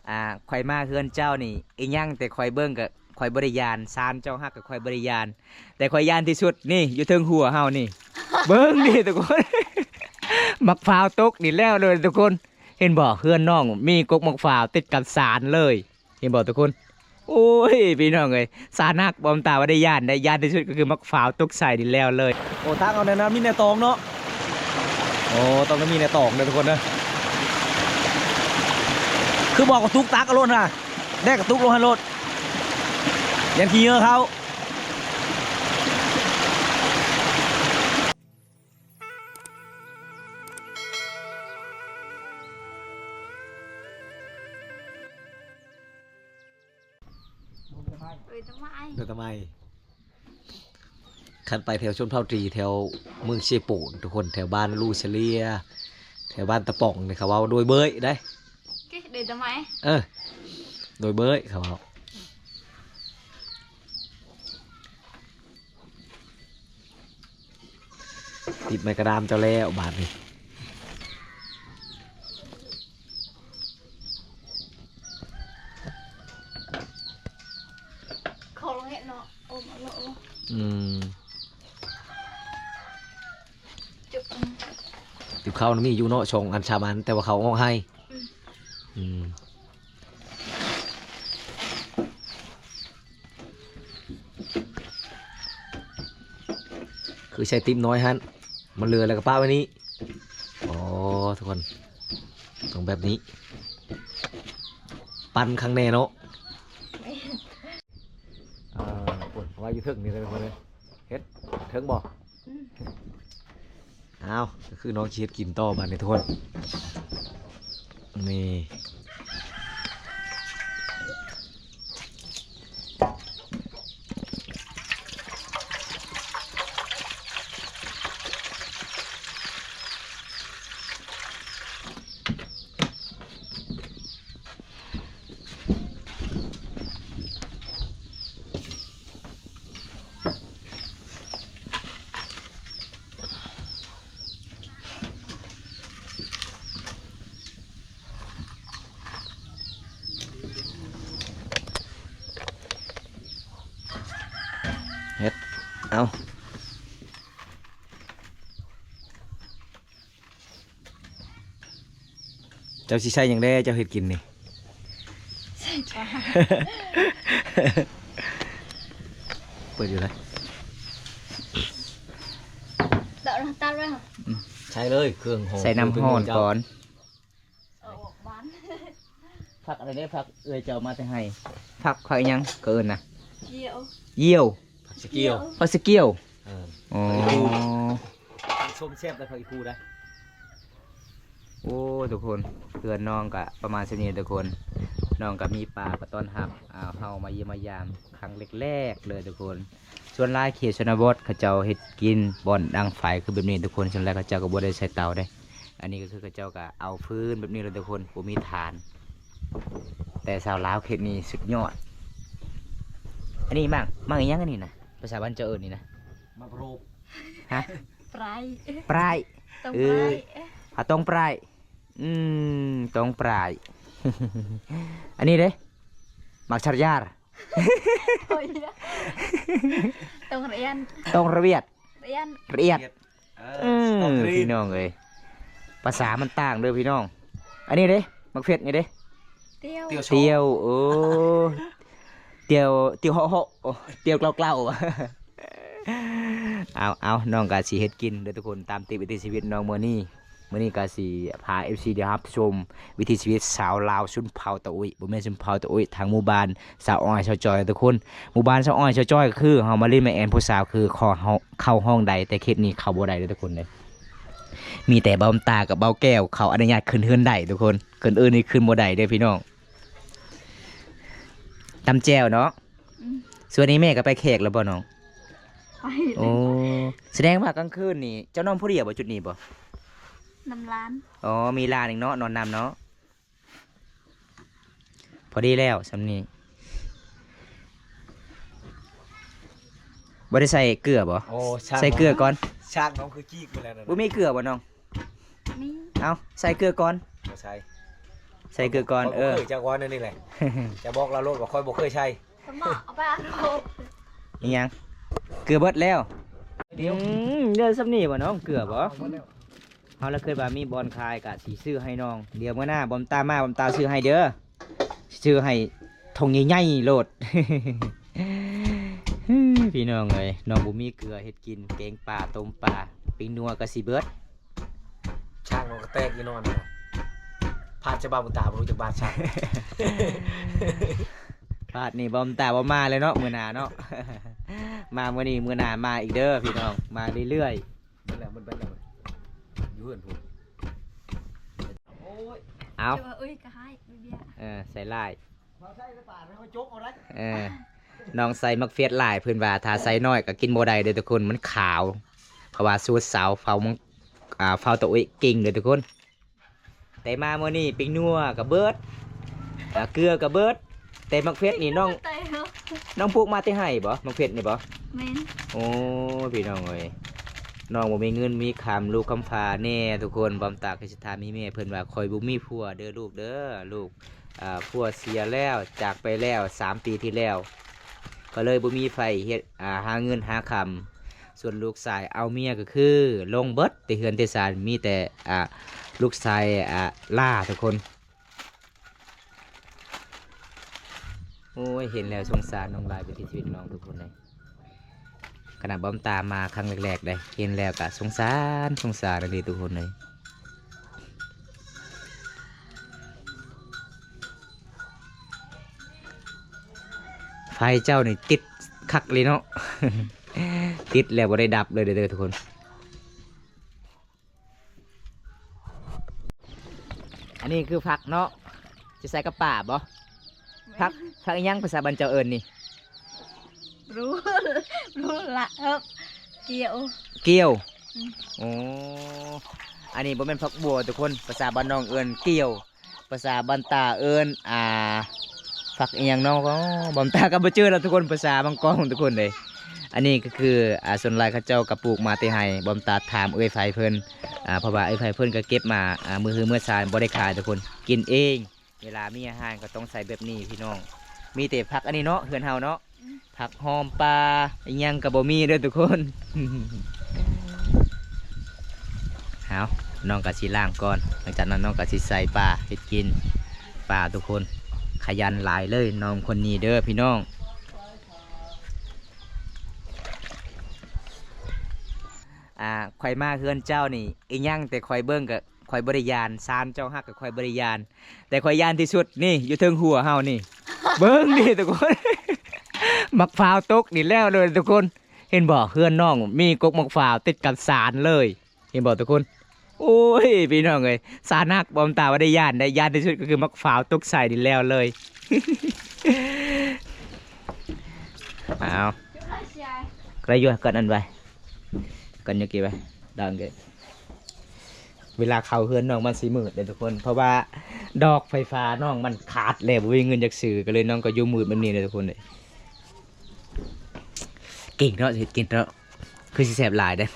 ອ່າ ຂ້ອຍມາເຮືອນເຈົ້ານີ້ ອີຫຍັງແຕ່ຂ້ອຍເບິ່ງກໍ ຂ້ອຍບໍ່ໄດ້ຢ້ານ ສານເຈົ້າຮັກກໍຂ້ອຍບໍ່ໄດ້ຢ້ານ ແຕ່ຂ້ອຍຢ້ານທີ່ສຸດນີ້ ຢູ່ເທິງຫົວເຮົານີ້ ເບິ່ງນີ້ທຸກຄົນ ໝາກພ້າວຕົກນີ້ແລ້ວເລີຍທຸກຄົນ ເຫັນບໍ່? ເຮືອນນ້ອງມີກົກໝາກພ້າວຕິດກັບສານເລີຍ ເຫັນບໍ່ທຸກຄົນ? ໂອ້ຍ ພີ່ນ້ອງເອີຍ ສານຮັກ ບໍ່ຕາວ່າໄດ້ຢ້ານໄດ໋ ຢ້ານທີ່ສຸດກໍຄືໝາກພ້າວຕົກໃສ່ນີ້ແລ້ວເລີຍ. ໂອ້ ທາງເຮົາແນວນັ້ນມີແນວຕອງເນາະ. ໂອ້ ຕ້ອງໄດ້ມີແນວຕອງເດີທຸກຄົນເດີ. ຄືບໍ່ກະຕຸກຕັກເອົາໂລດຫັ້ນນະ ແດ່ກະຕຸກລົງຫັ້ນໂລດ ຢ້ານຂີ້ເຫຍື້ອເຂົາ. ເອີຍ ຕະໄມ ເດີຕະໄມ ຄັນໄປແຖວຊົນເຜົ່າຕີ ແຖວເມືອງເຊໂປນ ທຸກຄົນ ແຖວບ້ານລູສະເລຍ ແຖວບ້ານຕະປອງນີ້ ເຂົາເວົ້າໂດຍເບີຍໄດ໋ ເກ ເດີຕະໄມ ເອີ ໂດຍເບີຍເຂົາເວົ້າ. ຕິດໄມ້ກະດາມເຈົ້າແລ້ວບາດນີ້. ຂໍລອງເຮັດເນາະ ໂອມ ອາໂລ ອືມ ຈຸ ຕິບເຂົ້ານະມີຢູ່ເນາະ ສອງອັນສາມອັນ ແຕ່ວ່າເຂົາອອກໃຫ້ ອືມ ອືມ. ຄືໃສ່ຕິບນ້ອຍຫັ້ນ ມັນເຫຼືອແລ້ວກໍປະໄວ້ນີ້. ອໍ ທຸກຄົນ ຕ້ອງແບບນີ້ ປັນຄັກແນ່ເນາະ. ອ່າ ໂອ້ຍ ໄວ້ຢູ່ເທິງນີ້ເລີຍ ເພິ່ນເລີຍ ເຮັດເທິງບໍ່? ອືມ ອ້າວ ກໍຄືນ້ອງຊິເຮັດກິນຕໍ່ບາດນີ້ທຸກຄົນ ນີ້ ເຮັດ ເອົາ. ເຈົ້າຊິໃສ່ຫຍັງແດ່ ເຈົ້າເຮັດກິນນີ້? ໃສ່ປາ ເປີດຢູ່ນະ ເດາະນະ ຕັດໄວ້ ອືມ ໃສ່ເລີຍ ເຄື່ອງຫອມ ໃສ່ນ້ຳຮ້ອນກ່ອນ ເອົາອອກບ້ານ ຜັກອັນໃດ ຜັກເອື້ອຍເຈົ້າມາແຕ່ໄຮ່ ຜັກ ຜັກອີ່ຫຍັງ ເຂົາເອີ້ນນະ ຢ້ຽວ ຢ້ຽວ ຜັກສະກຽວ ຜັກສະກຽວ ເອີ ອໍ ຜັກອີ່ຄູ ສົ້ມແຊບໄດ໋ ຜັກອີ່ຄູໄດ໋. ໂອ້ ທຸກຄົນ ເຮືອນນ້ອງກະປະມານສ່ຳນີ້ທຸກຄົນ ນ້ອງກະມີປາມາຕ້ອນຮັບ ເຮົາມາຢ້ຽມມາຢາມຄັ້ງແລກໆເລີຍທຸກຄົນ. ສ່ວນຫຼາຍເຂດຊົນນະບົດເຂົາເຈົ້າເຮັດກິນບ່ອນດັງໄຟຄືແບບນີ້ທຸກຄົນ ສ່ວນຫຼາຍເຂົາເຈົ້າກໍບໍ່ໄດ້ໃຊ້ເຕົາເດ້. ອັນນີ້ກໍຄືເຂົາເຈົ້າກໍເອົາຟືນແບບນີ້ແຫຼະທຸກຄົນ ບໍ່ມີຖ່ານ ແຕ່ຊາວລາວເຂດນີ້ສຸດຍອດ. ອັນນີ້ໝາກ ໝາກອີ່ຫຍັງອັນນີ້ນະ ພາສາບ້ານເຈົ້າເອີ້ນນີ້ນະ? ໝາກໂຣບ ຮະ? ປາຍ ປາຍ ຕ້ອງປາຍ ເອີ ເອົາຕ້ອງປາຍ ອືມ ຕ້ອງປາຍ. ອັນນີ້ເດ້ ໝາກຊັກຢາ ໂອ້ຍ ຕ້ອງລະອຽດ ຕ້ອງລະອຽດ ລະອຽດ ລະອຽດ ເອີ ອືມ ຕ້ອງລະອຽດ ພີ່ນ້ອງເອີຍ ພາສາມັນຕ່າງເດີພີ່ນ້ອງ. ອັນນີ້ເດ້ ໝາກເຜັດນີ້ເດ້ ຕຽວ ຕຽວ ໂອ້ ຕຽວ ຕຽວເຫາະໆ ໂອ້ ຕຽວເກົາໆ. ເອົາ ເອົາ ນ້ອງກະຊິເຮັດກິນເດີທຸກຄົນ ຕາມຕິດວິຖີຊີວິດນ້ອງມື້ນີ້. ມື້ນີ້ກະຊິພາເອັຟຊີໄດ້ຮັບຊົມວິຖີຊີວິດຊາວລາວຊົນເຜົ່າຕາອຸ້ຍ ບໍ່ແມ່ນຊົນເຜົ່າຕາອຸ້ຍ ທາງໝູ່ບ້ານຊາວອ້ອຍຊາວຈ້ອຍທຸກຄົນ. ໝູ່ບ້ານຊາວອ້ອຍຊາວຈ້ອຍກໍຄືເຮົາມາຫຼິ້ນມາແອມຜູ້ສາວ ຄືເຂົ້າ ເຂົ້າຫ້ອງໃດ ແຕ່ເຂດນີ້ເຂົ້າບໍ່ໄດ້ເດີທຸກຄົນເດີ. ມີແຕ່ເບົາຕາກັບເບົາແກ້ວເຂົາອະນຸຍາດຂຶ້ນເຮືອນໄດ້ທຸກຄົນ ຄົນອື່ນນີ້ຂຶ້ນບໍ່ໄດ້ເດີພີ່ນ້ອງ. ຕຳແຈ່ວເນາະ. ອືມ ສ່ວນນີ້ແມ່ກໍໄປແຂກແລ້ວບໍ່ນ້ອງ? ໄປແລ້ວ. ໂອ້ ສະແດງວ່າກາງຄືນນີ້ເຈົ້ານອນຜູ້ດຽວບໍ່ຈຸດນີ້ບໍ່? ນຳຫຼານ. ອໍ ມີຫຼານອີກເນາະ ນອນນຳເນາະ. ພໍດີແລ້ວສ່ຳນີ້. ບໍ່ໄດ້ໃສ່ເກືອບໍ່? ໂອ້ ໃສ່ເກືອກ່ອນ. ຊ້າງນ້ອງຄືຈີກໝົດແລ້ວນະ. ບໍ່ມີເກືອບໍ່ນ້ອງ? ມີ. ເອົາ ໃສ່ເກືອກ່ອນ. ບໍ່ໃສ່. ໃສ່ເກືອກ່ອນ. ຂ້ອຍບໍ່ ເອີ ເຄີຍຈັກວ່າແນວນີ້ແຫຼະ. ຈະບອກລາວໂລດວ່າຂ້ອຍບໍ່ເຄີຍໃສ່. ສະໝໍເອົາໄປເອົາໂລດ. ອີຫຍັງ? ເກືອເບິດແລ້ວ. ດຽວ ອືມ ເຫຼືອສ່ຳນີ້ບໍ່ນ້ອງ? ເກືອບໍ່? ເອົາໝົດແລ້ວ. ເຮົາລະຄິດວ່າມີບ່ອນຂາຍກະຊິຊື້ໃຫ້ນ້ອງ. ດຽວມື້ໜ້າບອມຕາມາ ບອມຕາຊື້ໃຫ້ເດີ. ຊື້ໃຫ້ຖົງໃຫຍ່ໆໂລດ. ພີ່ນ້ອງເອີຍ ນ້ອງບໍ່ມີເກືອເຮັດກິນ ແກງປາ ຕົ້ມປາ ປີ້ງນົວກະຊິເບິດ. ຊ່າງນ້ອງກະແຕກຢູ່ນອນນະ ພາດຈະບາບຸນຕາບໍ່ຮູ້ຈັກບາດຊ່າງ. ພາດນີ້ບອມຕາບໍ່ມາເລີຍເນາະ ມື້ໜ້າເນາະ. ມາມື້ນີ້ ມື້ໜ້າມາອີກເດີພີ່ນ້ອງ ມາເລື້ອຍໆ. ໝົດແລ້ວ ໝົດແລ້ວ ຢູ່ເຮືອນພຸ້ນ. ໂອ້ຍ ເອົາ ເຈົ້າວ່າ ເອີຍ ກະໃຫ້ເບຍ ເອີ ໃສ່ຫຼາຍ ເອົາໃສ່ປາກໃຫ້ຂ້ອຍຈົກເອົາໄດ້. ເອີ ນ້ອງໃສ່ໝາກເຟດຫຼາຍ ເພິ່ນວ່າຖ້າໃສ່ໜ້ອຍກະກິນບໍ່ໄດ້ເດີທຸກຄົນ ມັນຂາວ. ເພາະວ່າສູດສາວເຝົ້າມັງ ອ່າ ເຝົ້າຕະເອະເກັ່ງເດີທຸກຄົນ. ແຕ່ມາມື້ນີ້ປີ້ງນົວກະເບິດ ອ່າ ເກືອກະເບິດ ແຕ່ໝາກເຟດນີ້ນ້ອງ ແຕ່ເນາະ ນ້ອງປູກມາແຕ່ໄຮ່ບໍ່ ໝາກເຟດນີ້ບໍ່? ແມ່ນ. ໂອ້ ພີ່ນ້ອງເອີຍ ນ້ອງບໍ່ມີເງິນມີຄຳ ລູກຄຳພາແນ່ທຸກຄົນ. ບອມຕາກະຊິຖາມອີ່ແມ່ເພິ່ນວ່າ ຂ້ອຍບໍ່ມີຜົວເດີລູກເດີ ລູກ ອ່າ ຜົວເສຍແລ້ວ ຈາກໄປແລ້ວສາມປີທີ່ແລ້ວ ກໍເລີຍບໍ່ມີໃຜເຮັດ ອ່າ ຫາເງິນຫາຄຳ. ສ່ວນລູກຊາຍເອົາເມຍກໍຄືລົງເບິດແຕ່ເຮືອນແຕ່ຊານ ມີແຕ່ ອ່າ ລູກຊາຍ ອ່າ ຫຼ້າທຸກຄົນ. ໂອ້ຍ ເຫັນແລ້ວສົງສານນ້ອງຫຼາຍ ວິຖີຊີວິດນ້ອງທຸກຄົນເລີຍ. ຂະໜາດບອມຕາມາຄັ້ງແລກໆເດ້ ເຫັນແລ້ວກະສົງສານ ສົງສານອີ່ຫຼີທຸກຄົນເລີຍ. ໄຟເຈົ້ານີ້ຕິດຄັກເລີຍເນາະ ຕິດແລ້ວບໍ່ໄດ້ດັບເລີຍເດີທຸກຄົນ. ອັນນີ້ຄືຜັກເນາະ ຈະໃສ່ກັບປາບໍ່? ແມ່ນ. ຜັກ ຜັກອີ່ຫຍັງພາສາບ້ານເຈົ້າເອີ້ນນີ້? ຮູ້ ຮູ້ລະ ເອີ ກ່ຽວ ກ່ຽວ. ອືມ ໂອ້ ອັນນີ້ບໍ່ແມ່ນຜັກບົວທຸກຄົນ ພາສາບ້ານນ້ອງເອີ້ນກ່ຽວ. ພາສາບ້ານຕາເອີ້ນ ອ່າ ຜັກອີ່ຫຍັງເນາະ? ອໍ ບອມຕາກໍບໍ່ຈື່ແລ້ວທຸກຄົນ ພາສາບາງກອງທຸກຄົນເດ້. ອັນນີ້ກໍຄື ອ່າ ສ່ວນຫຼາຍເຂົາເຈົ້າກໍປູກມາແຕ່ໄຮ່ ບອມຕາຖາມເອື້ອຍໄຟເພິ່ນ ອ່າ ເພາະວ່າເອື້ອຍໄຟເພິ່ນກໍເກັບມາ ອ່າ ມື້ຮືມື້ຊານ ບໍ່ໄດ້ຂາຍທຸກຄົນ ກິນເອງ. ເວລາມີອາຫານກໍຕ້ອງໃຊ້ແບບນີ້ພີ່ນ້ອງ. ມີແຕ່ຜັກອັນນີ້ເນາະ ເຮືອນເຮົາເນາະ. ອືມ ຜັກຫອມປ່າ ອີ່ຫຍັງກໍບໍ່ມີເດີທຸກຄົນ. ເອົາ ນ້ອງກໍຊິລ້າງກ່ອນ ຫຼັງຈາກນັ້ນນ້ອງກໍຊິໃສ່ປາເຮັດກິນ. ປາທຸກຄົນ ຂະຫຍັນຫຼາຍເລີຍນ້ອງຄົນນີ້ເດີພີ່ນ້ອງ. ອ່າ ຂ້ອຍມາເຮືອນເຈົ້ານີ້ ອີ່ຫຍັງແຕ່ຂ້ອຍເບິ່ງກໍ ຂ້ອຍບໍ່ໄດ້ຢ້ານ ຊານເຈົ້າຮັກກໍຂ້ອຍບໍ່ໄດ້ຢ້ານ ແຕ່ຂ້ອຍຢ້ານທີ່ສຸດນີ້ ຢູ່ເທິງຫົວເຮົານີ້ ເບິ່ງນີ້ທຸກຄົນ ໝາກພ້າວຕົກນີ້ແລ້ວເລີຍທຸກຄົນ. ເຫັນບໍ່ ເຮືອນນ້ອງມີກົກໝາກພ້າວຕິດກັບຊານເລີຍ ເຫັນບໍ່ທຸກຄົນ? ໂອ້ຍ ພີ່ນ້ອງເອີຍ ຊານຮັກ ບອມຕາວ່າໄດ້ຢ້ານໄດ໋ ຢ້ານທີ່ສຸດກໍຄືໝາກພ້າວຕົກໃສ່ນີ້ແລ້ວເລີຍ. ເອົາ ກະໄດ້ຢູ່ກັນອັນໄວ້ ກັນຢູ່ກີ້ໄວ້ ດັງເກ ເວລາເຂົ້າເຮືອນນ້ອງມັນຊິມືດເດ້ທຸກຄົນ ເພາະວ່າດອກໄຟຟ້ານ້ອງມັນຂາດແລ້ວ ບໍ່ມີເງິນຈັກຊື້ ກໍເລີຍນ້ອງກໍຢູ່ມືດແບບນີ້ເດ້ທຸກຄົນເດ້. ເກັ່ງເນາະ ເຮັດກິນເນາະ ຄືຊິແຊບຫຼາຍເດ້.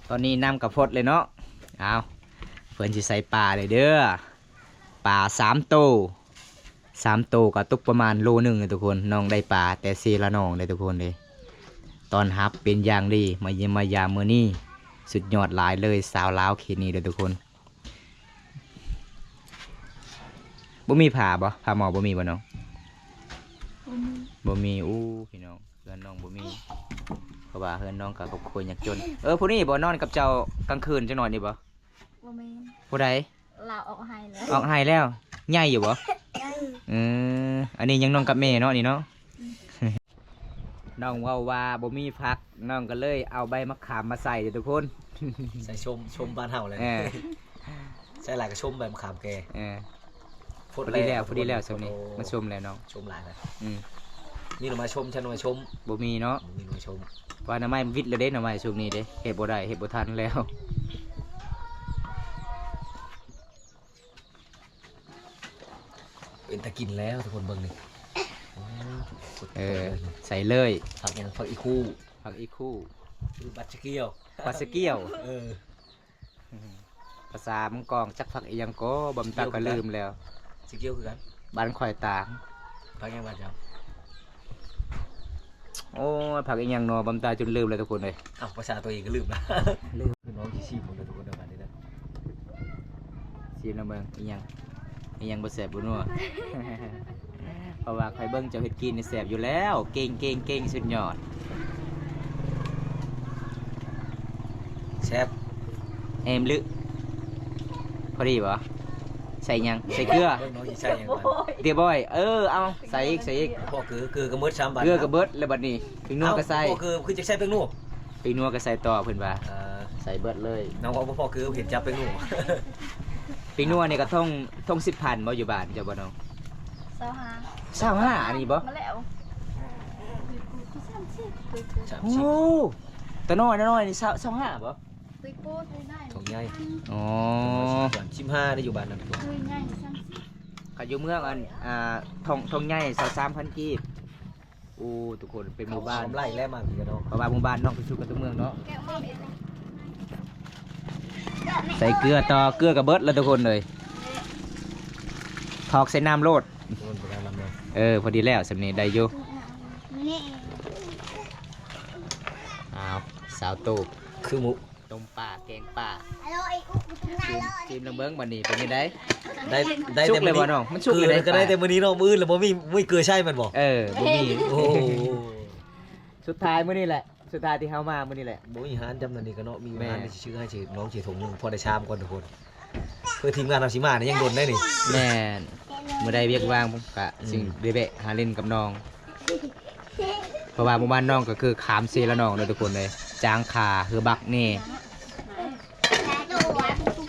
ຕອນນີ້ນ້ຳກໍຟົດເລີຍເນາະ. ເອົາ ເພິ່ນຊິໃສ່ປາເລີຍເດີ. ປາສາມໂຕ ສາມໂຕກໍຕົກປະມານໂລໜຶ່ງເດ້ທຸກຄົນ. ນ້ອງໄດ້ປາແຕ່ເຊລະນອງເດ້ທຸກຄົນເດ້. ຕ້ອນຮັບເປັນຢ່າງດີ ມາຢ້ຽມມາຢາມມື້ນີ້ ສຸດຍອດຫຼາຍເລີຍ ຊາວລາວເຂດນີ້ເດ້ທຸກຄົນ. ບໍ່ມີຜ້າບໍ່? ຜ້າໝໍ້ບໍ່ມີບໍ່ນ້ອງ? ບໍ່ມີ ບໍ່ມີ. ອູ້ ພີ່ນ້ອງ ເຮືອນນ້ອງບໍ່ມີ ເພາະວ່າເຮືອນນ້ອງກໍຄອບຄົວຍາກຈົນ. ເອີ ຜູ້ນີ້ບໍ່ນອນກັບເຈົ້າກາງຄືນຈັກໜ້ອຍນີ້ບໍ່? ບໍ່ແມ່ນ. ຜູ້ໃດ? ລາວອອກໄຮ່ແລ້ວ. ອອກໄຮ່ແລ້ວ. ໃຫຍ່ຢູ່ບໍ່? ໃຫຍ່. ເອີ ອັນນີ້ຍັງນອນກັບແມ່ເນາະ ນີ້ເນາະ. ອືມ ນ້ອງເວົ້າວ່າບໍ່ມີຜັກ ນ້ອງກໍເລີຍເອົາໃບໝາກຂາມມາໃສ່ເດີທຸກຄົນ. ໃສ່ຊົມ ຊົມບ້ານເຮົາແຫຼະ. ເອີ ໃສ່ຫຼາຍກໍຊົມໃບໝາກຂາມແກ່. ເອີ ພໍດີແລ້ວ ພໍດີແລ້ວ ຊົມນີ້ ໂອ້ ມັນຊົມແລ້ວນ້ອງ ຊົມຫຼາຍແລ້ວ. ອືມ ມີໜໍ່ໄມ້ຊົມ ຊະໜໍ່ໄມ້ຊົມ ບໍ່ມີເນາະ. ບໍ່ມີໜໍ່ໄມ້ຊົມ ວ່າໜໍ່ໄມ້ມັນວິດແລ້ວເດ້ ໜໍ່ໄມ້ຊຸມນີ້ເດ້ ເຮັດບໍ່ໄດ້ ເຮັດບໍ່ທັນແລ້ວ. ເປັນຕາກິນແລ້ວທຸກຄົນເບິ່ງນີ້. ໂອ້ ເອີ ໃສ່ເລີຍ. ຜັກຫຍັງ? ຜັກອີຄູ່ ຜັກອີຄູ່ ຫຼືບັດສະກຽວ ບັດສະກຽວ. ເອີ ອືມ ພາສາມັງກອງ ຈັກຜັກອີ່ຫຍັງກໍ ບຳຕາກໍລືມແລ້ວ. ສີຂຽວຄືກັນ. ບ້ານຂ້ອຍຕາງ. ຜັກຫຍັງບ້ານເຈົ້າ? ໂອ້ຍ ຜັກອີ່ຫຍັງນໍ ບຳຕາຈົນລືມແລ້ວທຸກຄົນເອີຍ. ເອົ້າ ພາສາຕົວເອງກໍລືມລະ. ລືມ. ນ້ອງຊິຊີມເບິ່ງເດີທຸກຄົນເດີ ບາດນີ້ເດີ. ຊີມນຳເບິ່ງ ອີ່ຫຍັງ ອີ່ຫຍັງບໍ່ແຊບບໍ່ນົວ. ເພາະວ່າຂ້ອຍເບິ່ງເຈົ້າເຮັດກິນນີ້ແຊບຢູ່ແລ້ວ. ເກັ່ງໆໆ ສຸດຍອດ. ແຊບ. ແອມລຶ ພໍດີບໍ່? ໃສ່ຫຍັງ? ໃສ່ເກືອ. ເບິ່ງນ້ອງຊິໃສ່ຫຍັງ. ເກືອບອຍ. ເອີ ເອົາ ໃສ່ອີກ ໃສ່ອີກ. ພໍເກືອ ເກືອກໍໝົດສາມບາດ. ເກືອກໍເບິດແລ້ວບັດນີ້. ເປັງນົວກໍໃສ່. ເອົ້າ ພໍເກືອຄືຈະໃສ່ເປັງນົວ? ເປັງນົວກໍໃສ່ຕໍ່ເພິ່ນວ່າ. ເອີ ໃສ່ເບິດເລີຍ. ນ້ອງເວົ້າບໍ່ພໍເກືອ ເຫັນຈັບເປັງນົວ. ເປັງນົວນີ້ກໍຖົງ ຖົງສິບພັນບໍ່ ຢູ່ບ້ານເຈົ້າບໍ່ນ້ອງ? ຊາວຫ້າ. ຊາວຫ້າ ອັນນີ້ບໍ່? ມາແລ້ວ. ສາມສິບ. ໂອ້ ຕົວນ້ອຍ ນ້ອຍໆ ນີ້ ຊາວ ຊາວຫ້າບໍ່? ຕົວໃຫຍ່. ອໍ ສິບຫ້າໄດ້ຢູ່ບ້ານນັ້ນ. ຕົວໃຫຍ່ສາມສິບ. ຄັນຢູ່ເມືອງອັນ ອ່າ ທົ່ງ ທົ່ງໃຫຍ່ ຊາວສາມພັນກີບ. ໂອ້ ທຸກຄົນ ເປັນໝູ່ບ້ານ ກຳໄລແລ້ວມາພີ້ເນາະ. ເພາະວ່າໝູ່ບ້ານນ້ອງເປັນຊຸດກັນຕົວເມືອງເນາະ. ໃສ່ເກືອຕໍ່ ເກືອກໍເບິດແລ້ວທຸກຄົນເອີຍ. ຖອກໃສ່ນ້ຳໂລດ. ເອີ ພໍດີແລ້ວ ສ່ຳນີ້ໄດ້ຢູ່. ອ້າວ ສາວໂຕ ຄືໝູ່ ຕົ້ມປາ ແກງປາ. ຊີມ ຊີມລອງເບິ່ງບັດນີ້ເປັນຈັ່ງໃດ? ໄດ້ ໄດ້ແຕ່ມື້ນີ້. ມັນສຸກແລ້ວບໍ່ນ້ອງ? ມັນສຸກແລ້ວເດ້. ກໍໄດ້ແຕ່ມື້ນີ້ເນາະ ມື້ອື່ນລະບໍ່ມີ ບໍ່ມີເກືອໃຊ້ແມ່ນບໍ່? ເອີ ບໍ່ມີ. ໂອ້ ສຸດທ້າຍມື້ນີ້ແຫຼະ ສຸດທ້າຍທີ່ເຮົາມາມື້ນີ້ແຫຼະ. ບໍ່ມີຫານຈຳນັ້ນນີ້ກໍເນາະ ມີຫານຊິຊື້ໃຫ້ ຊິນ້ອງຊິຖົງໜຶ່ງ ພໍໄດ້ຊາມກ່ອນທຸກຄົນ. ເພື່ອທີມງານເຮົາຊິມານີ້ຍັງດົນໄດ໋ນີ້. ແມ່ນ. ມື້ໃດວຽກວ່າງກໍຊິໄດ້ແວະຫາຫຼິ້ນກັບນ້ອງ. ເພາະວ່າໝູ່ບ້ານນ້ອງກໍຄືຂາມເຊລະນອງເດີທຸກຄົນເດີ. ຈາງຄາ ເຮືອບັກນີ້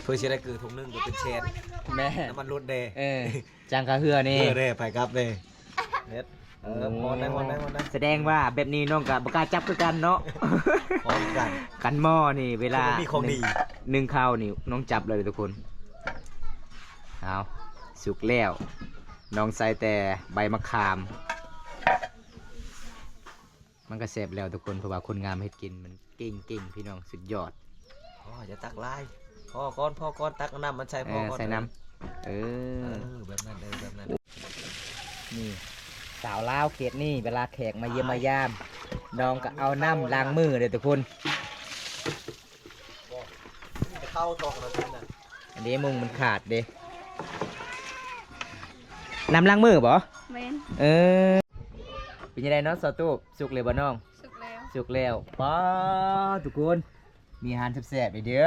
ເພື່ອຊິໄດ້ເກືອຖົງໜຶ່ງກໍເປັນແສນ. ແມ່ນ. ນ້ຳມັນລົດແດ່. ເອີ ຈາງຄາເຮືອນີ້ ເຮືອແດ່ ໄປກັບແດ່. ເຮັດ. ເອີ ມ່ວນໄດ້ ມ່ວນໄດ້ ມ່ວນໄດ້. ສະແດງວ່າແບບນີ້ນ້ອງກໍບໍ່ກ້າຈັບຄືກັນເນາະ. ພ້ອມກັນ. ຄັນໝໍ້ນີ້ເວລາ ມີຂອງດີ ໜຶ້ງ ໜຶ້ງເຂົ້ານີ້ນ້ອງຈັບເລີຍທຸກຄົນ. ເອົາ ສຸກແລ້ວ ນ້ອງໃສ່ແຕ່ໃບມະຂາມ. ມັນກໍແຊບແລ້ວທຸກຄົນ ເພາະວ່າຄົນງາມເຮັດກິນມັນເກັ່ງໆ ພີ່ນ້ອງ ສຸດຍອດ. ອໍ ຢ່າຕັກຫຼາຍ ພໍກ່ອນ ພໍກ່ອນ ຕັກນ້ຳມັນໃສ່ພໍກ່ອນ. ເອີ ໃສ່ນ້ຳ. ເອີ ເອີ ແບບນັ້ນ ເອີ ແບບນັ້ນ. ນີ້ ສາວລາວເຂດນີ້ ເວລາແຂກມາຢ້ຽມມາຢາມ ນ້ອງກໍເອົານ້ຳລ້າງມືເດີທຸກຄົນ. ເຂົ້າທ້ອງແລ້ວນີ້ນະ. ອັນນີ້ມຸງມັນຂາດເດ້. ນ້ຳລ້າງມືບໍ່? ແມ່ນ. ເອີ ເປັນຈັ່ງໃດເນາະ ສາວຕູບ ສຸກແລ້ວບໍ່ນ້ອງ? ສຸກແລ້ວ ສຸກແລ້ວ. ປ້າ ທຸກຄົນ ມີອາຫານແຊບໆອີກເດີ.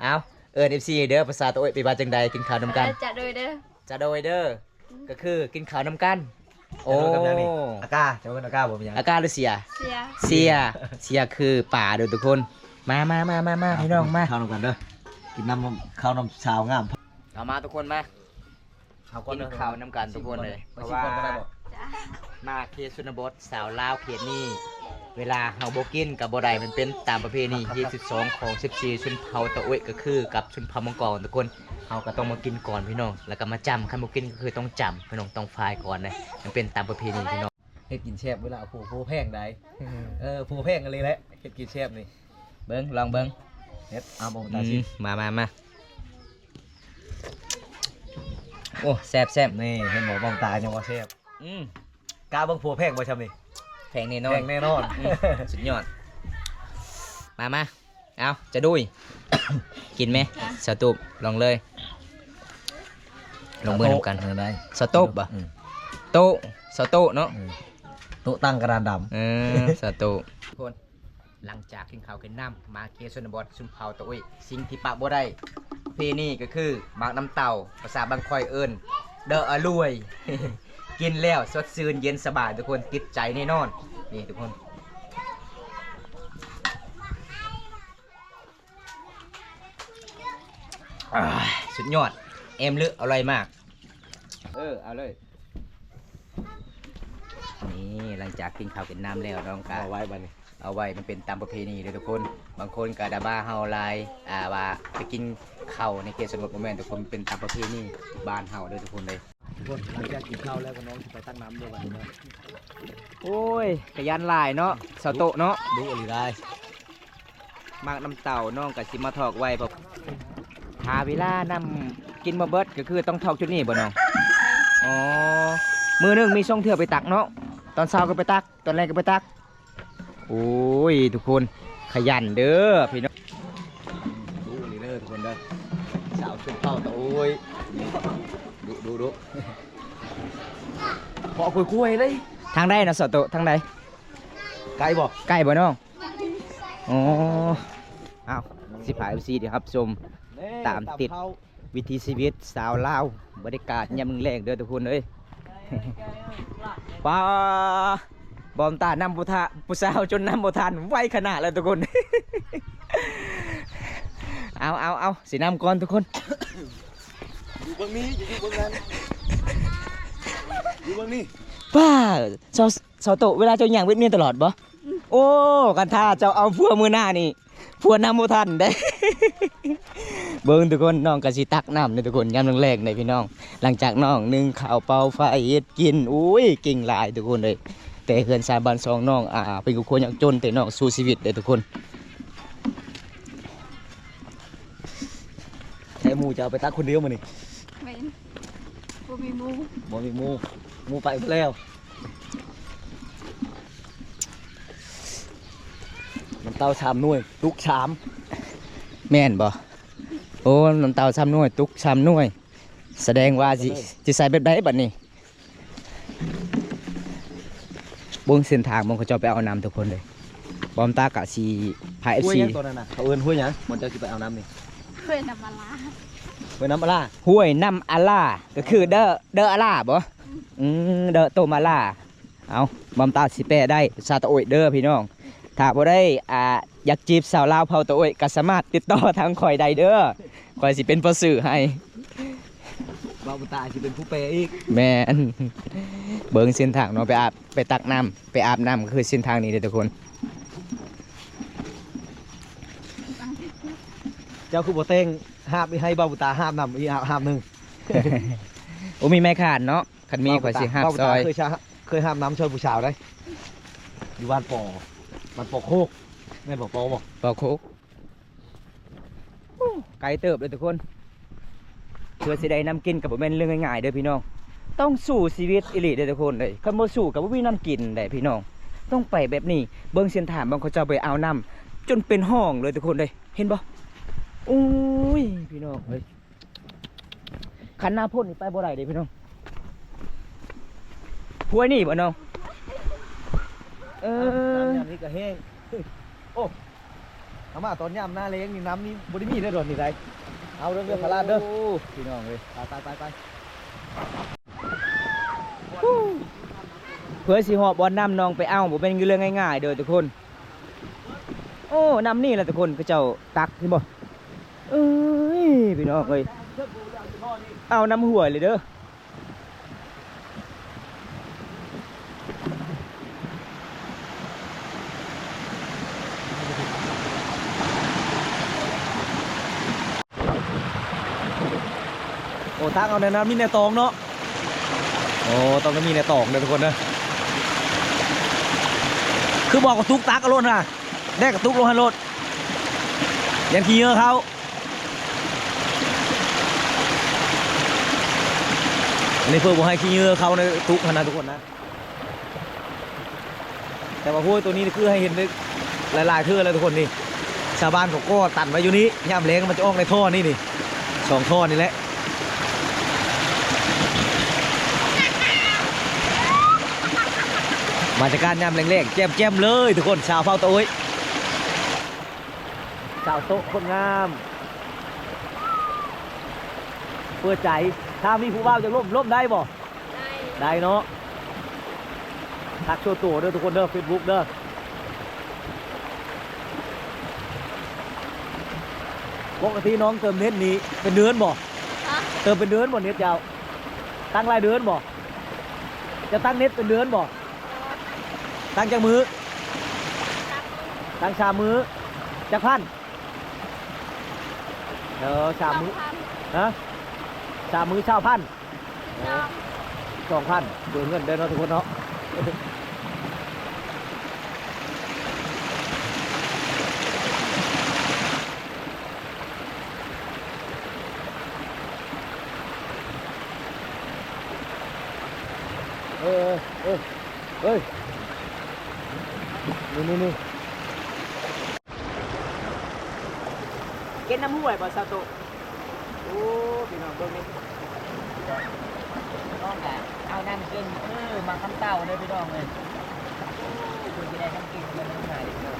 ເອົາ ເອີ້ນ ເອັຟຊີ ເດີ ພາສາຕາໂອ້ຍເປັນວ່າຈັ່ງໃດ? ກິນເຂົ້ານຳກັນ. ຈະໂດຍເດີ ຈະໂດຍເດີ. ອືມ ກໍຄືກິນເຂົ້ານຳກັນ. ໂອ້ ອາກາ ເຈົ້າເອີ້ນອາກາບໍ່? ເປັນຫຍັງ? ອາກາ ຫຼື ເສຍ? ເສຍ ເສຍ ເສຍຄືປາເດີທຸກຄົນ. ມາ ມາ ມາ ມາ ມາ ພີ່ນ້ອງມາ ກິນເຂົ້ານຳກັນເດີ. ກິນນຳເຂົ້ານຳສາວງາມ. ເອົາມາທຸກຄົນມາ ເອົາກ່ອນ ກິນເຂົ້ານຳກັນທຸກຄົນເລີຍ. ເພາະວ່າມາເຂດຊົນນະບົດ ສາວລາວເຂດນີ້ ເວລາເຮົາບໍ່ກິນກໍບໍ່ໄດ້ ມັນເປັນຕາມປະເພນີຮີດສິບສອງຂອງສິບສີ່ຊົນເຜົ່າຕາໂອ້ຍ ກໍຄືກັບຊົນເຜົ່າມັງກອນທຸກຄົນ. ເຮົາກໍຕ້ອງມາກິນກ່ອນພີ່ນ້ອງ ແລ້ວກໍມາຈ້ຳ ຄັນບໍ່ກິນກໍຄືຕ້ອງຈ້ຳພີ່ນ້ອງ ຕ້ອງຟາຍກ່ອນເດ້. ມັນເປັນຕາມປະເພນີພີ່ນ້ອງ. ເຮັດກິນແຊບເວລາເອົາໂພ ໂພແພງໄດ໋. ເອີ ໂພແພງອີ່ຫຼີແຫຼະ ເຮັດກິນແຊບນີ້. ເບິ່ງ ລອງເບິ່ງ. ເຮັດ ເອົາ ເອົາຕາຊິມ. ອືມ ມາ ມາ ມາ. ໂອ້ ແຊບໆ. ນີ້ ເຫັນບໍ່ ມອງຕາຍັງວ່າແຊບ. ອືມ ກ້າເບິ່ງໂພແພງບໍ່ຊ່ຳນີ້? ແພງແນ່ນອນ ແພງແນ່ນອນ. ອືມ ສຸດຍອດ. ມາ ມາ. ເອົາ ຈະດຸຍ ກິນແມ? ສາຕູບ ລອງເລີຍ ລອງເບິ່ງນຳກັນ. ສາໂຕ້ ສາໂຕ້ບໍ? ອືມ ໂຕ້ ສາໂຕ້ເນາະ. ອືມ ໂຕ້ຕັ້ງກະດານດຳ. ເອີ ສາໂຕ້. ທຸກຄົນ ຫຼັງຈາກກິນເຂົ້າກິນນ້ຳ ມາເຂດຊົນນະບົດ ຊົນເຜົ່າຕາໂອ້ຍ ສິ່ງທີ່ປະບໍ່ໄດ້ ປະເພນີກໍຄືໝາກນ້ຳເຕົ້າ ພາສາບາງຂ້ອຍເອີ້ນ ເດີອະລວຍ. ກິນແລ້ວສົດຊື່ນເຢັນສະບາຍທຸກຄົນ ຕິດໃຈແນ່ນອນ. ນີ້ທຸກຄົນ. ອ່າ ສຸດຍອດ ແອມເລີ ອະລ່ອຍມາກ. ເອີ ເອົາເລີຍ. ນີ້ ຫຼັງຈາກກິນເຂົ້າກິນນ້ຳແລ້ວ ນ້ອງກະເອົາໄວ້ບັດນີ້ ເອົາໄວ້ ມັນເປັນຕາມປະເພນີເດີທຸກຄົນ. ບາງຄົນກະດາບາເຮົາຫຼາຍ ອ່າ ວ່າໄປກິນເຂົ້າໃນເຂດຊົນນະບົດ ບໍ່ແມ່ນທຸກຄົນ ເປັນຕາມປະເພນີບ້ານເຮົາເດີທຸກຄົນເດີ. ທຸກຄົນ ຫຼັງຈາກກິນເຂົ້າແລ້ວກໍນ້ອງຊິໄປຕັກນ້ຳເດີບັດນີ້ເດີ. ໂອ້ຍ ຂະຫຍັນຫຼາຍເນາະ ສາໂຕະເນາະ ດຸອີ່ຫຼີໄດ໋. ໝາກນ້ຳເຕົ້ານ້ອງກໍຊິມາຖອກໄວ້ ເພາະ ຖ ຖ້າເວລານ້ຳກິນບໍ່ເບິດ ກໍຄືຕ້ອງຖອກຈຸດນີ້ບໍ່ນ້ອງ? ອໍ ມື້ໜຶ່ງມີສອງເທື່ອໄປຕັກເນາະ, ຕອນເຊົ້າກໍໄປຕັກ ຕອນແລງກໍໄປຕັກ. ໂອ້ຍ ທຸກຄົນ ຂະຫຍັນເດີພີ່ນ້ອງ. ດຸອີ່ຫຼີເດີທຸກຄົນເດີ ສາວຊົນເຜົ່າຕະໂອ້ຍ ດຸ ດຸ ດຸ ເພາະກ້ວຍໆເດ້. ທາງໃດນະສາວໂຕ ທາງໃດ? ໄກບໍ່? ໄກບໍ່ນ້ອງ? ອໍ ເອົ້າ ຊິພາເອັຟຊີໄດ້ຮັບຊົມ ຕາມຕິດວິຖີຊີວິດຊາວລາວ ບັນຍາກາດຍາມແລງໆເດີທຸກຄົນເອີຍ. ປ້າ ບອມຕານຳບໍ່ທະ ຜູ້ສາວຈົນນຳບໍ່ທັນ ໄວຂະໜາດແລ້ວທຸກຄົນ. ເອົາ ເອົາ ເອົາ ຊິນຳກ່ອນທຸກຄົນ. ຢູ່ເບິ່ງນີ້ ຢູ່ເບິ່ງນັ້ນ ຢູ່ເບິ່ງນີ້. ປ້າ ສາວ ສາວໂຕ ເວລາເຈົ້າຍ່າງເວດມີຕະຫຼອດບໍ່? ໂອ້ ຄັນຖ້າເຈົ້າເອົາຜົວມື້ໜ້ານີ້ ຜົວນຳບໍ່ທັນເດ້. ເບິ່ງທຸກຄົນ ນ້ອງກໍຊິຕັກນ້ຳເດ້ທຸກຄົນ ຍາມແລງໆເດ້ພີ່ນ້ອງ. ຫຼັງຈາກນ້ອງໜຶ້ງເຂົ້າ ເປົ່າໄຟ ເຮັດກິນ ໂອ້ຍ ເກັ່ງຫຼາຍທຸກຄົນເອີຍ. ແຕ່ເຮືອນຊານບ້ານຊ່ອງນ້ອງ ອ່າ ເປັນຄອບຄົວຍາກຈົນ ແຕ່ນ້ອງສູ້ຊີວິດເດ້ທຸກຄົນ. ໃຊ້ໝູ່ຈະເອົາໄປຕັກຄົນດຽວມື້ນີ້? ແມ່ນ ບໍ່ມີໝູ່ ບໍ່ມີໝູ່ ໝູ່ໄປໝົດແລ້ວ. ນ້ຳເຕົ້າສາມໜ່ວຍ ຕຸກສາມ ແມ່ນບໍ່? ໂອ້ ນ້ຳເຕົ້າສາມໜ່ວຍ ຕຸກສາມໜ່ວຍ ສະແດງວ່າຊິ ຊິໃສ່ແບບໃດບັດນີ້? ເບິ່ງເສັ້ນທາງ ເບິ່ງເຂົາເຈົ້າໄປເອົານ້ຳທຸກຄົນເລີຍ. ບອມຕາກະຊິພາເອັຟຊີ ຫ້ວຍຫຍັງຕົວນັ້ນນະ? ເຂົາເອີ້ນຫ້ວຍຫຍັງ? ບ່ອນເຈົ້າຊິໄປເອົານ້ຳນີ້ ຫ້ວຍນ້ຳອາລາ ຫ້ວຍນ້ຳອາລາ ຫ້ວຍນ້ຳອາລາ ກໍຄືເດີ ເດີອາລາບໍ່? ອືມ ເດີໂຕມາລາ. ເອົາ ບອມຕາຊິແປໄດ້ພາສາຕະໂອ້ຍເດີພີ່ນ້ອງ. ຖ້າຜູ້ໃດ ອ່າ ຢາກຈີບສາວລາວເຜົ່າຕະໂອ້ຍ ກໍສາມາດຕິດຕໍ່ທາງຂ້ອຍໄດ້ເດີ ຂ້ອຍຊິເປັນພໍ່ສື່ໃຫ້. ບ່າວບຸນຕາຊິເປັນຜູ້ແປອີກ. ແມ່ນ ເບິ່ງເສັ້ນທາງເນາະ ໄປອາບ ໄປຕັກນ້ຳ ໄປອາບນ້ຳ ກໍຄືເສັ້ນທາງນີ້ເດ້ທຸກຄົນ. ເຈົ້າຄືບໍ່ແຕ່ງຫາບໃຫ້ບ່າວບຸນຕາຫາບນຳ ອີກຫາບໜຶ່ງ? ໂອ້ ມີໄມ້ຂານເນາະ ຄັນມີຂ້ອຍຊິຫາບຊ່ອຍ. ເຄີຍຫາບນ້ຳຊ່ອຍຜູ້ສາວໄດ໋ ຢູ່ບ້ານປໍ ບ້ານປໍໂຄກ ແມ່ນບໍ່ ປໍບໍ່ ປໍໂຄກ. ໂອ້ ໄກເຕີບເລີຍທຸກຄົນ ເພື່ອຊິໄດ້ນ້ຳກິນກໍບໍ່ແມ່ນເລື່ອງງ່າຍໆເດີພີ່ນ້ອງ. ຕ້ອງສູ້ຊີວິດອີ່ຫຼີເດີທຸກຄົນເອີຍ ຄັນບໍ່ສູ້ກໍບໍ່ມີນ້ຳກິນເດ້ພີ່ນ້ອງ. ຕ້ອງໄປແບບນີ້ ເບິ່ງເສັ້ນທາງ ເບິ່ງເຂົາເຈົ້າໄປເອົານ້ຳຈົນເປັນຮ່ອງເລີຍທຸກຄົນເອີຍ ເຫັນບໍ່? ໂອ້ຍ ພີ່ນ້ອງເອີຍ ຄັນໜ້າຝົນນີ້ໄປບໍ່ໄດ້ເດ້ພີ່ນ້ອງ. ຫ້ວຍນີ້ບໍ່ນ້ອງ? ເອີ ນ້ຳຍາມນີ້ກໍແຫ້ງ. ໂອ້ ເອົາມາຕອນຍາມໜ້າແລ້ງນີ້ ນ້ຳນີ້ບໍ່ໄດ້ມີເດ້ດອນນີ້ໄດ໋. ເອົາເດີ ເດີພະລາດເດີ. ໂອ້ ພີ່ນ້ອງເອີຍ ໄປໆໆ ເພື່ອຊິຮອດບ່ອນນ້ຳນ້ອງໄປເອົາ ບໍ່ແມ່ນເລື່ອງງ່າຍໆເດີທຸກຄົນ. ໂອ້ ນ້ຳນີ້ລະທຸກຄົນ ເຂົາເຈົ້າຕັກ ເຫັນບໍ່? ເອີຍ ພີ່ນ້ອງເອີຍ ເອົານ້ຳຫ້ວຍເລີຍເດີ. ໂອ້ ຕັກເອົາແນວນັ້ນ ມີແນວຕອງເນາະ. ໂອ້ ຕ້ອງໄດ້ມີແນວຕອງເດີທຸກຄົນເດີ. ຄືບໍ່ກະຕຸກຕັກເອົາໂລດນະ ແດ່ກະຕຸກລົງຫັ້ນໂລດ ຢ້ານຂີ້ເຫຍື້ອເຂົ້າ. ອັນນີ້ເພື່ອບໍ່ໃຫ້ຂີ້ເຫຍື້ອເຂົ້າໃນຕຸກຫັ້ນນະທຸກຄົນນະ. ແຕ່ວ່າຫ້ວຍໂຕນີ້ຄືໃຫ້ເຫັນໄດ້ຫຼາຍໆເທື່ອແລ້ວທຸກຄົນນີ້ ຊາວບ້ານເຂົາກໍຕັນໄວ້ຢູ່ນີ້ ຍາມແລ້ງມັນຈະອອກໃນທໍ່ນີ້ນີ້ ສອງທໍ່ນີ້ແຫຼະ. ບັນຍາກາດຍາມແລງໆ ແຈ່ມໆເລີຍທຸກຄົນ ຊາວເຜົ່າຕະໂອ້ຍ ສາວໂຕະຄົນງາມ ເປີດໃຈ ຖ້າມີຜູ້ບ່າວຢາກລົມ ລົມໄດ້ບໍ່? ໄດ້ ໄດ້ເນາະ. ທັກສ່ວນໂຕເດີທຸກຄົນເດີ ເຟສບຸກເດີ. ປົກກະຕິນ້ອງເຕີມເນັດນີ້ເປັນເດືອນບໍ່? ຮະ? ເຕີມເປັນເດືອນບໍ່ເນັດເຈົ້າ? ຕັ້ງລາຍເດືອນບໍ່? ຈະຕັ້ງເນັດເປັນເດືອນບໍ່? ຕັ້ງຈັກມື້? ຕັ້ງສາມມື້. ຈັກພັນ? ເອີ ສາມມື້. ຊາວພັນ. ຮະ? ສາມມື້ຊາວພັນ. ຊາວ. ສອງພັນ ເບິ່ງເງິນເດີເນາະທຸກຄົນເນາະ. ເອີ ເອີ ເອີ ເອີ ນີ້ ນີ້ ນີ້ ກິນນ້ຳຫ້ວຍບໍ່ ຊາວໂຕ? ໂອ້ ພີ່ນ້ອງເບິ່ງນີ້ ນ້ອງກະເອົານ້ຳກິນ ເອີ ໝາກຄຳເຕົ້າເດີພີ່ນ້ອງເອີຍ. ໂອ້ຍ ເພິ່ນຊິໄດ້ນ້ຳກິນ ເພິ່ນນ້ຳຫາຍເດີ.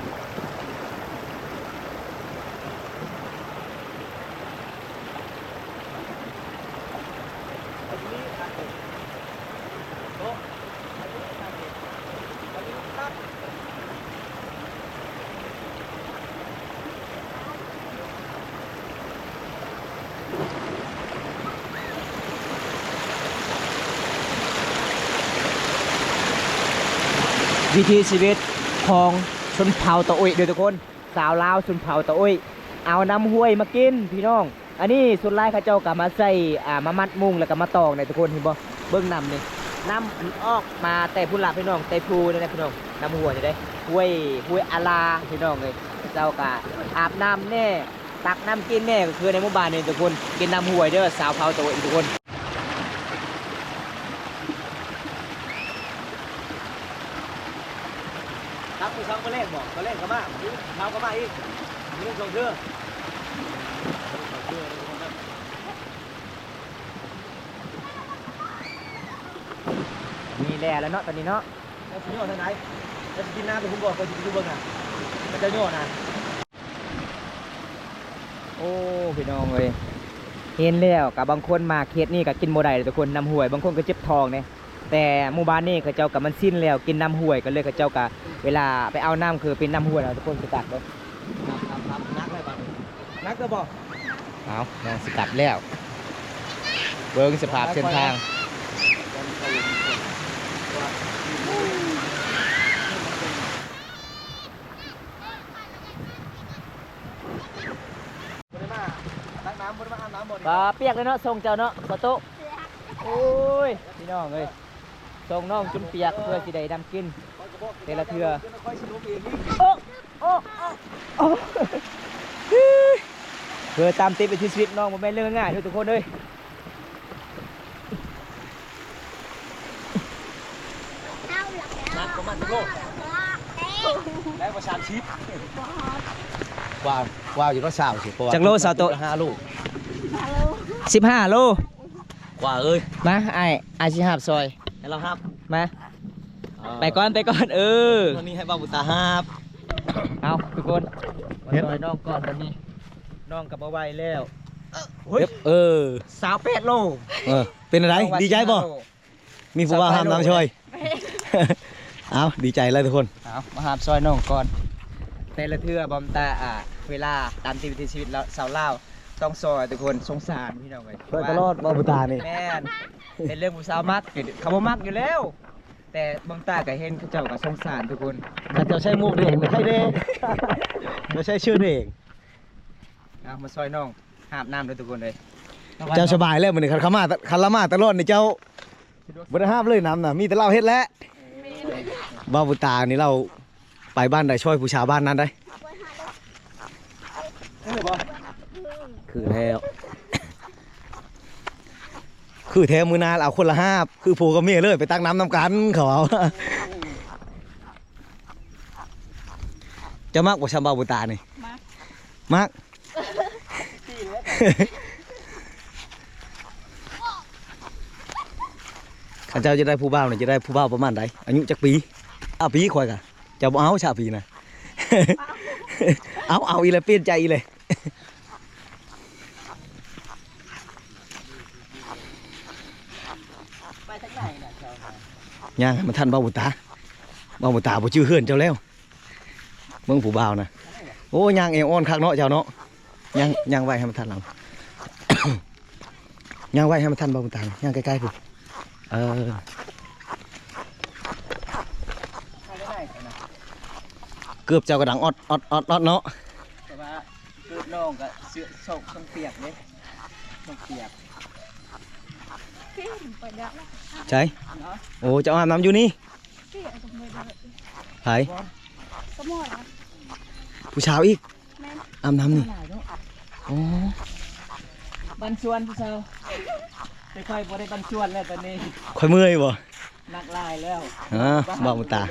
ວິຖີຊີວິດຂອງຊົນເຜົ່າຕາອຸ້ຍເດີທຸກຄົນ. ຊາວລາວຊົນເຜົ່າຕາອຸ້ຍ ເອົານ້ຳຫ້ວຍມາກິນພີ່ນ້ອງ. ອັນນີ້ສ່ວນຫຼາຍເຂົາເຈົ້າກໍມາໃສ່ ອ່າ ມາມັດມຸງ ແລ້ວກໍມາຕອງໄດ້ທຸກຄົນ ເຫັນບໍ່? ເບິ່ງນ້ຳນີ້ ນ້ຳອອກມາແຕ່ພຸ້ນລະພີ່ນ້ອງ ແຕ່ພູນັ້ນແຫຼະພີ່ນ້ອງ. ນ້ຳຫ້ວຍນີ້ເດ້ ຫ້ວຍ ຫ້ວຍອາລາພີ່ນ້ອງເອີຍ. ເຂົາເຈົ້າກໍອາບນ້ຳແດ່ ຕັກນ້ຳກິນແດ່ ກໍຄືໃນໝູ່ບ້ານນີ້ທຸກຄົນ ກິນນ້ຳຫ້ວຍເດີ ຊາວເຜົ່າຕາອຸ້ຍທຸກຄົນ. ຕັກມື້ເຊົ້າມື້ແລງບໍ່? ຕອນແລງກໍມາ ເຊົ້າກໍມາອີກ ມື້ໜຶ່ງສອງເທື່ອ ສອງເທື່ອ. ມີແລ່ແລ້ວເນາະ ຕອນນີ້ເນາະ. ເຈົ້າຊິຍໍທາງໃດ? ເຈົ້າຊິກິນນ້ຳໄປພຸ້ນບໍ່? ຂ້ອຍຊິໄປຢູ່ເບິ່ງນະ ເຂົາເຈົ້າຍໍນະ. ໂອ້ ພີ່ນ້ອງເອີຍ ເຫັນແລ້ວກໍບາງຄົນມາເຂດນີ້ກໍກິນບໍ່ໄດ້ເດ້ທຸກຄົນ ນ້ຳຫ້ວຍ ບາງຄົນກໍເຈັບທ້ອງເດ້. ແຕ່ໝູ່ບ້ານນີ້ເຂົາເຈົ້າກໍມັນຊິນແລ້ວ ກິນນ້ຳຫ້ວຍ ກໍເລີຍເຂົາເຈົ້າກໍເວລາໄປເອົານ້ຳ ຄືເປັນນ້ຳຫ້ວຍເນາະ ທຸກຄົນ ຄືກັນເດ້. ໜັກແລ້ວບາດນີ້ ໜັກແລ້ວບໍ່? ເອົາ ຍັງຊິກັບແລ້ວ ເບິ່ງສະພາບເສັ້ນທາງ. ບໍ່ໄດ້ມາຕັກນ້ຳ ບໍ່ໄດ້ມາອາບນ້ຳບໍ່ນີ້? ປາປຽກເລີຍເນາະ ສົ່ງເຈົ້າເນາະ ສາໂຕ. ໂອ້ຍ ພີ່ນ້ອງເອີຍ ສົ່ງນ້ອງຈົນປຽກ ເພື່ອຊິໄດ້ນ້ຳກິນແຕ່ລະເທື່ອ. ໂອ້ ໂອ້ ໂອ້ ໂອ້ ເພື່ອຕາມຕິດວິຖີຊີວິດນ້ອງ ບໍ່ແມ່ນເລື່ອງງ່າຍເດີທຸກຄົນເອີຍ. ໜັກປະມານຈັກໂລ? ໄດ້ບໍ່ ສາມສິບ ກວ່າ ກວ່າຢູ່ເນາະ ຊາວຊິ ເພາະວ່າ ຈັກໂລ ຊາວໂຕ? ຫ້າໂລ ສິບຫ້າໂລ ກວ່າເອີຍ. ມາ ອ້າຍ ອ້າຍຊິຫາບຊ່ອຍ ໃຫ້ລາວຫາບ ມາ ເອີ ໄປກ່ອນ ໄປກ່ອນ ເອີ ຕອນນີ້ໃຫ້ບ່າວບຸນຕາຫາບ. ເອົາ ທຸກຄົນ ມາຊ່ອຍນ້ອງກ່ອນ ຕອນນີ້ນ້ອງກໍບໍ່ໄຫວແລ້ວ. ເອີ ຊາວແປດໂລ ເອີ ເປັນຈັ່ງໃດ? ນ້ອງວ່າ ດີໃຈບໍ່? ສິບຫ້າໂລ ມີຜູ້ບ່າວຫາບນ້ຳຊ່ອຍ. ເອົາ ດີໃຈແລ້ວທຸກຄົນ ເອົາ ມາຫາບຊ່ອຍນ້ອງກ່ອນ. ແຕ່ລະເທື່ອບ່າວບຸນຕາ ອ່າ ເວລາຕາມທີ່ວິຖີຊີວິດລາວ ຊາວລາວຕ້ອງຊ່ອຍທຸກຄົນ ສົງສານພີ່ນ້ອງເອີຍ ຊ່ອຍຕະຫຼອດບ່າວບຸນຕານີ້. ແມ່ນ ເປັນເລື່ອງຜູ້ສາວມັກ ເຂົາບໍ່ມັກຢູ່ແລ້ວ ແຕ່ບ່າວບຸນຕາກໍເຫັນເຂົາເຈົ້າກໍສົງສານທຸກຄົນ. ເຂົາເຈົ້າໃສ່ໝວກແດງ ໄຂ່ແດງ ເຂົາໃສ່ເສື້ອແດງ. ເອົາ ມາຊ່ອຍນ້ອງຫາບນ້ຳເດີທຸກຄົນເອີຍ. ເຈົ້າສະບາຍແລ້ວມື້ນີ້ ຄັນເຂົາມາ ຄັນລາວມາຕະຫຼອດນີ້ ເຈົ້າ ບໍ່ໄດ້ຫາບເລີຍນ້ຳນະ ມີແຕ່ລາວເຮັດແຫຼະ. ແມ່ນ ບ່າວບຸນຕານີ້ລາວໄປບ້ານໃດຊ່ອຍຜູ້ຊາວບ້ານນັ້ນໄດ໋. ຄືແລ້ວ ຄືແທ້ ມື້ໜ້າເອົາຄົນລະຫາບ ຄືຜົວກັບເມຍເລີຍ ໄປຕັກນ້ຳນຳກັນ ເຂົາເອົາ. ເຈົ້າມັກບໍ່ ຊຳບ່າວບຸນຕານີ້? ມັກ ມັກ. ຄັນເຈົ້າຈະໄດ້ຜູ້ບ່າວນີ້ ຈະໄດ້ຜູ້ບ່າວປະມານໃດ? ອາຍຸຈັກປີ? ຊາວປີ ຂ້ອຍກະ ເຈົ້າບໍ່ເອົາຊາວປີນະ. ເອົາ ເອົາອີກແລ້ວ ປ່ຽນໃຈອີກແລ້ວ. ໄປທາງໃດນະເຈົ້າ? ຍ່າງໃຫ້ມັນທັນບ່າວບຸນຕາ ບ່າວບຸນຕາບໍ່ຈື່ເຮືອນເຈົ້າແລ້ວ. ເບິ່ງຜູ້ບ່າວນະ ໂອ້ ຍ່າງແອວອ່ອນຄັກເນາະເຈົ້າເນາະ. ຍ່າງ ຍ່າງໄວໃຫ້ມັນທັນຫຼັງ ຍ່າງໄວໃຫ້ມັນທັນບ່າວບຸນຕາ ຍ່າງໃກ້ໆພຸ້ນ. ເອີ ເກີບເຈົ້າກໍດັງອອດໆໆໆເນາະ. ແຕ່ວ່າເກີບນ້ອງກໍເສື້ອ ສອງ ສອງປຽກເດ້ ສອງປຽກ. ໃສ? ໂອ້ ເຈົ້າອາບນ້ຳຢູ່ນີ້? ໃຜ? ຜູ້ສາວອີກ? ແມ່ນ ອາບນ້ຳນີ້. ໂອ້ ບັນຊວນຜູ້ສາວ ແຕ່ຂ້ອຍບໍ່ໄດ້ບັນຊວນແລ້ວຕອນນີ້ ຂ້ອຍເມື່ອຍບໍ່? ໜັກຫຼາຍແລ້ວ. ເອີ ບ່າວບຸນຕາ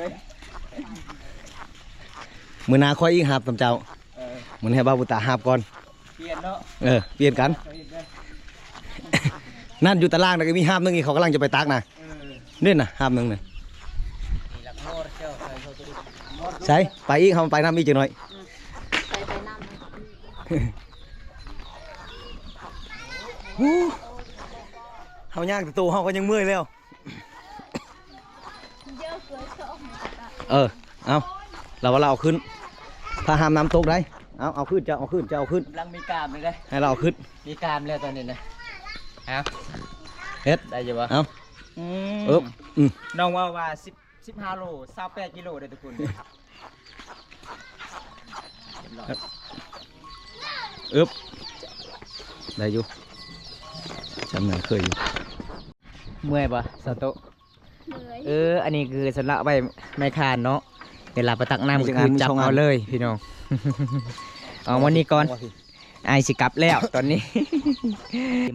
ມື້ໜ້າຂ້ອຍອີກຫາບນຳເຈົ້າ. ເອີ ມື້ນີ້ໃຫ້ບ່າວບຸນຕາຫາບກ່ອນ. ປ່ຽນເນາະ. ເອີ ປ່ຽນກັນ. ນັ້ນຢູ່ຕາລ່າງນະ ກໍມີຫາບໜຶ່ງອີກ ເຂົາກຳລັງຈະໄປຕັກນະ. ເອີ ນີ້ນະ ຫາບໜຶ່ງນະ. ໃສ ໄປອີກ ເຮົາໄປນຳອີກຈັກໜ້ອຍ. ອືມ ໄປ ໄປນຳ. ໂອ້ ເຮົາຍ່າງແຕ່ໂຕເຮົາກໍຍັງເມື່ອຍແລ້ວ. ເອີ ເອົາ ລາວວ່າລາວເອົາຂຶ້ນ ພາຫາມນ້ຳຕົກໄດ໋. ເອົາ ເອົາຂຶ້ນ ເຈົ້າເອົາຂຶ້ນ ເຈົ້າເອົາຂຶ້ນ. ກຳລັງມີກາມເລີຍເດ້ ໃຫ້ລາວເອົາຂຶ້ນ. ມີກາມແລ້ວຕອນນີ້ນະ. ເອົາ ເຮັດ ໄດ້ຢູ່ບໍ່? ເອົາ ອືມ ເອີບ ອືມ ນ້ອງເວົ້າວ່າສິບ ສິບຫ້າໂລ ຊາວແປດກິໂລເດ້ທຸກຄົນ. ເອີບ ໄດ້ຢູ່ ຈຳໄດ້ເຄີຍຢູ່. ເມື່ອຍບໍ່ ສາວໂຕ? ເມື່ອຍ. ເອີ ອັນນີ້ຄືສຳລັບໄວ້ໄມ້ຄານເນາະ ເວລາໄປຕັກນ້ຳ ມີຈັກອັນ ຄືຈັບເອົາເລີຍພີ່ນ້ອງ. ເອົາ ມື້ນີ້ກ່ອນ ອ້າຍຊິກັບແລ້ວຕອນນີ້.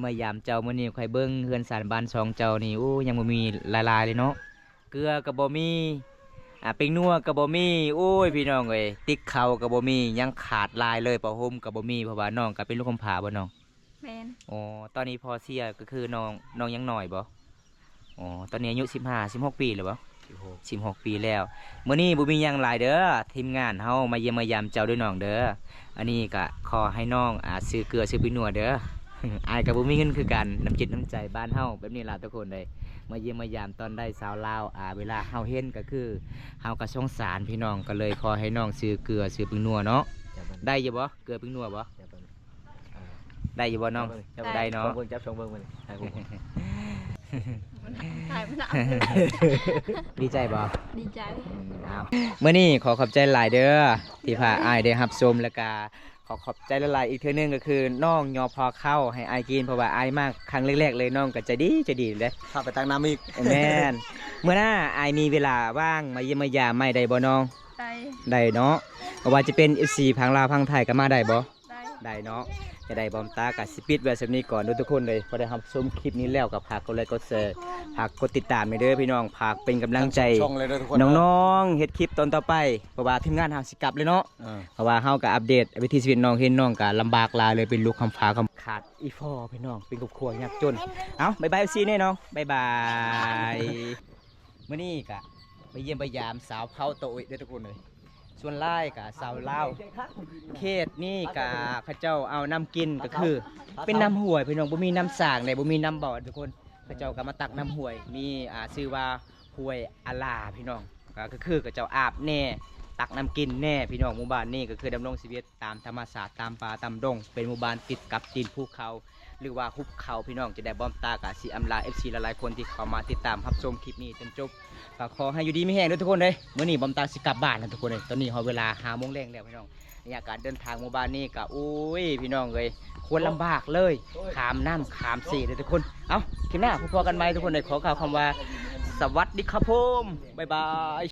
ມາຢາມເຈົ້າ ມື້ນີ້ຂ້ອຍເບິ່ງເຮືອນຊານບ້ານຊ່ອງເຈົ້ານີ້ ໂອ້ ຍັງບໍ່ມີຫຼາຍໆເລີຍເນາະ. ເກືອກໍບໍ່ມີ ອາ ແປ້ງນົວກໍບໍ່ມີ. ໂອ້ຍ ພີ່ນ້ອງເອີຍ ຕິກເຂົ້າກໍບໍ່ມີ ຍັງຂາດຫຼາຍເລີຍ. ຜ້າຫົ່ມກໍບໍ່ມີ ເພາະວ່ານ້ອງກໍເປັນລູກກຳພ້າບໍ່ນ້ອງ? ແມ່ນ. ອໍ ຕອນນີ້ພໍ່ເສຍກໍຄືນ້ອງ ນ້ອງຍັງນ້ອຍບໍ່? ອໍ ຕອນນີ້ອາຍຸສິບຫ້າ ສິບຫົກປີແລ້ວບໍ່? ສິບຫົກ ສິບຫົກປີແລ້ວ. ມື້ນີ້ບໍ່ມີຫຍັງຫຼາຍເດີ ທີມງານເຮົາມາຢ້ຽມມາຢາມເຈົ້າເດີນ້ອງເດີ. ອັນນີ້ກະຂໍໃຫ້ນ້ອງ ອາ ຊື້ເກືອຊື້ແປ້ງນົວເດີ. ອ້າຍກໍບໍ່ມີເງິນຄືກັນ ນ້ຳຈິດນ້ຳໃຈບ້ານເຮົາແບບນີ້ລະທຸກຄົນເອີຍ. ມາຢ້ຽມມາຢາມຕອນໃດຊາວລາວ ອາ ເວລາເຮົາເຫັນກໍຄືເຮົາກໍສົງສານພີ່ນ້ອງ ກໍເລີຍຂໍໃຫ້ນ້ອງຊື້ເກືອຊື້ແປ້ງນົວເນາະ. ໄດ້ຢູ່ບໍ່ ເກືອແປ້ງນົວບໍ່? ໄດ້ຢູ່ບໍ່ນ້ອງ? ໄດ້ເນາະ. ເບິ່ງ ຈັບຊ່ອງເບິ່ງມັນ ຖ່າຍຮູບ ຖ່າຍມັນ. ດີໃຈບໍ່? ດີໃຈ. ອືມ ອ້າວ ມື້ນີ້ຂໍຂອບໃຈຫຼາຍເດີ ທີ່ພາອ້າຍໄດ້ຮັບຊົມ ແລ້ວກະຂໍຂອບໃຈຫຼາຍໆອີກເທື່ອໜຶ່ງ ກໍຄືນ້ອງຍໍພໍເຂົ້າໃຫ້ອ້າຍກິນ ເພາະວ່າອ້າຍມາຄັ້ງແລກໆເລີຍ ນ້ອງກໍໃຈດີ ໃຈດີເດ້ ພາໄປຕັກນ້ຳອີກ. ແມ່ນ. ມື້ໜ້າອ້າຍມີເວລາວ່າງມາຢ້ຽມມາຢາມໃໝ່ໄດ້ບໍ່ນ້ອງ? ໄດ້. ໄດ້ເນາະ. ບໍ່ວ່າຈະເປັນເອັຟຊີຝັ່ງລາວຝັ່ງໄທກໍມາໄດ້ບໍ່? ໄດ້. ໄດ້ເນາະ. ຈະໄດ້ ບ່າວບຸນຕາກໍຊິປິດໄວ້ສ່ຳນີ້ກ່ອນເດີທຸກຄົນເດີ. ພໍໄດ້ຮັບຊົມຄລິບນີ້ແລ້ວກໍຝາກກົດໄລກົດແຊ ຝາກກົດຕິດຕາມແດ່ເດີພີ່ນ້ອງ ຝາກເປັນກຳລັງໃຈ ທັງສອງຊ່ອງເລີຍເດີທຸກຄົນ ນ້ອງໆເຮັດຄລິບຕອນຕໍ່ໄປ ເພາະວ່າທີມງານເຮົາຊິກັບແລ້ວເນາະ. ເອີ ເພາະວ່າເຮົາກໍອັບເດດວິຖີຊີວິດນ້ອງເຫັນ ນ້ອງກໍລຳບາກຫຼາຍເລີຍ ເປັນລູກຄຳຟ້າຄຳຂາດອີ່ພໍ່ພີ່ນ້ອງ ເປັນຄອບຄົວຍາກຈົນ. ເອົ້າ ບາຍບາຍເອັຟຊີແດ່ນ້ອງ ບາຍບາຍ. ມື້ນີ້ກະໄປຢ້ຽມໄປຢາມຊາວເຜົ່າໂຕະເອີຍເດີທຸກຄົນເອີຍ. ສ່ວນຫຼາຍກະຊາວລາວ ເຂດນີ້ກະເຂົາເຈົ້າເອົານ້ຳກິນ ກະຄືເປັນນ້ຳຫ້ວຍພີ່ນ້ອງ ບໍ່ມີນ້ຳສ້າງເດ້ ບໍ່ມີນ້ຳບໍ່ທຸກຄົນ. ເຂົາເຈົ້າກະມາຕັກນ້ຳຫ້ວຍ ມີ ອາ ຊື່ວ່າຫ້ວຍອາລາພີ່ນ້ອງ. ກະ ກະຄືເຂົາເຈົ້າອາບແດ່ ຕັກນ້ຳກິນແດ່ພີ່ນ້ອງ. ໝູ່ບ້ານນີ້ກະຄືດຳລົງຊີວິດຕາມທຳມະຊາດ ຕາມປ່າຕາມດົງ ເປັນໝູ່ບ້ານຕິດກັບຕີນພູເຂົາ ຫຼືວ່າຫຸບເຂົາພີ່ນ້ອງ. ຈັ່ງໃດບ່າວບຸນຕາກະຊິອຳລາເອັຟຊີຫຼາຍໆຄົນທີ່ເຂົ້າມາຕິດຕາມຮັບຊົມຄລິບນີ້ຈົນຈົບ ກໍຂໍໃຫ້ຢູ່ດີມີແຮງເດີທຸກຄົນເດີ. ມື້ນີ້ບ່າວບຸນຕາຊິກັບບ້ານແລ້ວທຸກຄົນເດີ. ຕອນນີ້ຮອດເວລາຫ້າໂມງແລງແລ້ວພີ່ນ້ອງ. ໄລຍະການເດີນທາງໝູ່ບ້ານນີ້ກໍ ໂອ້ຍ ພີ່ນ້ອງເອີຍ ຄວນລຳບາກເລີຍ ຂ້າມນ້ຳຂ້າມເຊເດີທຸກຄົນ. ເອົ້າ ຄລິບໜ້າພົບພໍ້ກັນໃໝ່ທຸກຄົນເດີ. ຂໍກ່າວຄຳວ່າ ສະຫວັດດີຄັບຜົມ ບາຍບາຍ.